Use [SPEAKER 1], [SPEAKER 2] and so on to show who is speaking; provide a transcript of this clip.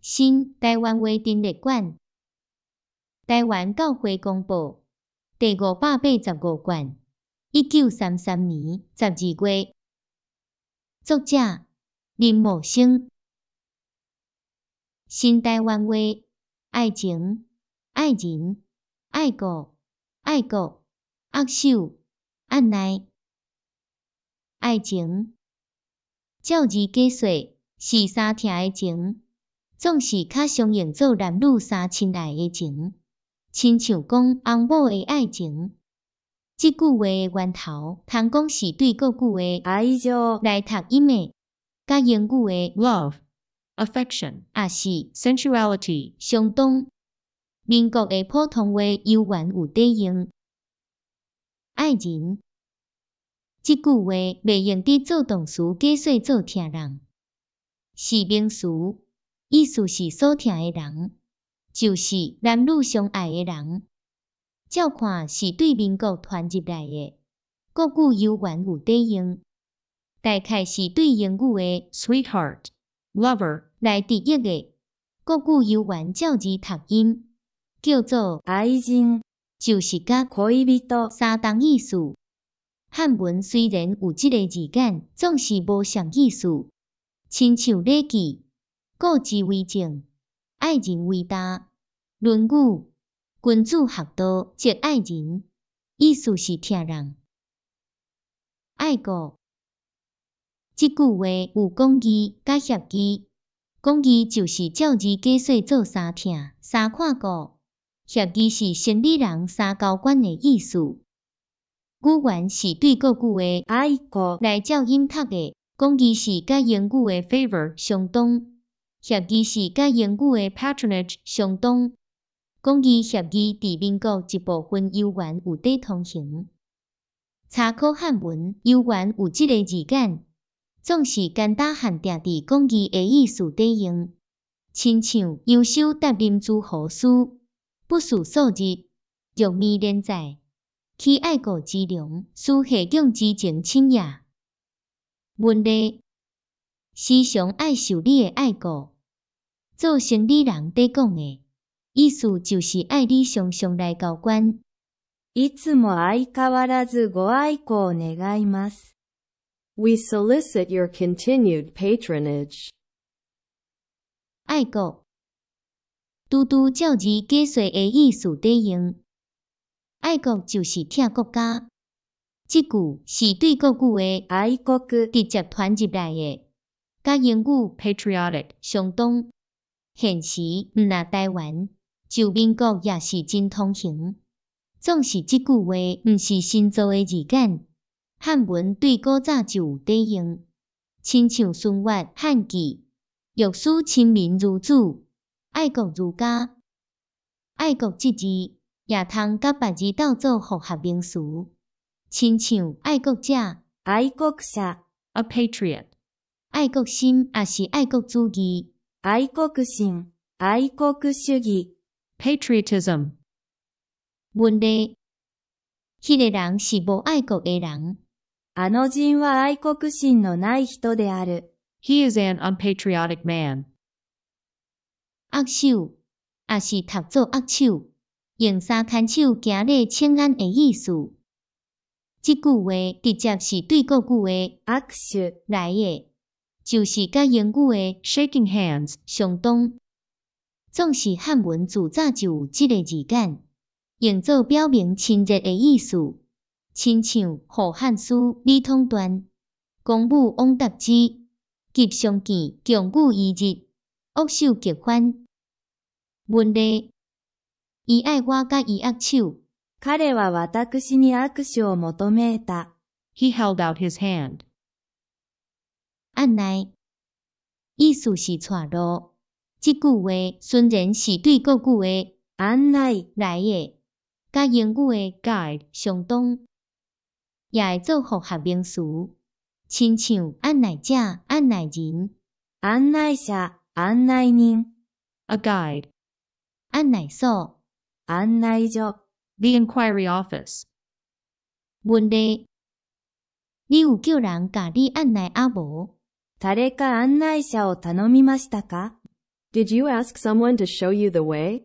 [SPEAKER 1] 新台灣話陳列館，台灣教會公報第585卷，1933年12月。作者林茂生。新台灣話，愛情、愛人、愛顧、愛國、握手、按捺。愛情，照字解說是三疼的情，總是較常用做男女三親愛的情，親像講翁某的愛情。這句話的源頭，通講是對國語的
[SPEAKER 2] 愛情
[SPEAKER 1] 來讀音的，佮英語的
[SPEAKER 3] love, affection,
[SPEAKER 1] 也是
[SPEAKER 3] sensuality
[SPEAKER 1] 相當。民國的普通話猶原有佇用。愛人，這句話袂用佇做動詞解說做疼人，是名詞，意思是所疼的人，就是男女相愛的人。照看是對民國傳入來的，國語猶原有佇用，大概是對英語的
[SPEAKER 3] sweetheart, lover
[SPEAKER 1] 來直譯的，國語猶原照字讀音，叫做
[SPEAKER 2] 愛人，
[SPEAKER 1] 就是佮
[SPEAKER 2] 戀人
[SPEAKER 1] 相同意思。漢文雖然有這个字眼，總是無啥意思，親像禮記，故之為政，愛人為大，論語，君子學道則愛人，意思是疼人。愛顧，這句話有廣義佮狹義。廣義就是照字解說做三疼、三看顧，狹義是生理人三交關的意思。語源是對國語的
[SPEAKER 2] 愛顧
[SPEAKER 1] 來照音讀的，廣義是佮英語的
[SPEAKER 3] favor
[SPEAKER 1] 相當，狹義是佮英語的
[SPEAKER 3] patronage
[SPEAKER 1] 相當。廣義狹義佇民國一部分猶原有佇通行。查考漢文猶原有這个字眼，總是簡單限定佇廣義的意思底用，親像楊修答林朱侯書，不事數日，玉面連載，起愛顧之良，思下降之情深也。文例，時常愛受你的愛顧，做生理人佇講的，意思就是愛你常常來交關。
[SPEAKER 2] いつも相変わらずご愛顧願います。
[SPEAKER 4] We solicit your continued patronage.
[SPEAKER 1] 愛國，拄拄照字解說的意思佇用。愛國就是疼國家。這句是對國語的
[SPEAKER 2] 愛國
[SPEAKER 1] 直接傳入來的，佮英語
[SPEAKER 3] patriotic
[SPEAKER 1] 相當。現時毋若台灣，就民國也是真通行。總是這句話毋是新造的字眼，漢文對古早就有佇用，親像孫越漢記，欲使親民如子，愛國如家。愛國這字也通佮別字鬥做複合名詞，親像愛國者、
[SPEAKER 2] 愛國者、
[SPEAKER 3] a patriot,
[SPEAKER 1] 愛國心也是愛國主義。
[SPEAKER 2] 愛國心、愛國主義。
[SPEAKER 3] patriotism,
[SPEAKER 1] 文例，彼个人是無愛國的人。
[SPEAKER 2] あの人は愛國心のない人である。
[SPEAKER 3] He is an unpatriotic man.
[SPEAKER 1] 握手，也是讀做握手，用三牽手行禮請安的意思。這句話直接是對國語的
[SPEAKER 2] 握手
[SPEAKER 1] 來的，就是佮英語的
[SPEAKER 3] shaking hands
[SPEAKER 1] 相當。總是漢文自早就有這个字眼，用做表明親熱的意思。親像《後漢書》李通傳，公母往答之，及相見，共語一日，握手極歡。文例，伊愛我佮伊握手。
[SPEAKER 2] 彼は私に握手を求めた。
[SPEAKER 3] He held out his hand.
[SPEAKER 1] 按捺，意思是帶路。這句話雖然是對國語的
[SPEAKER 2] 案內
[SPEAKER 1] 來的，佮英語的
[SPEAKER 3] guide
[SPEAKER 1] 相當，也會做複合名詞，親像案內者、案內人、
[SPEAKER 2] 案內者、案內人、
[SPEAKER 3] a guide,
[SPEAKER 1] 案內所、
[SPEAKER 2] 案內所、
[SPEAKER 3] the inquiry office.
[SPEAKER 1] 問題，你有叫人共你按捺抑無？
[SPEAKER 2] 誰か案内者を頼みましたか？
[SPEAKER 4] Did you ask someone to show you the way?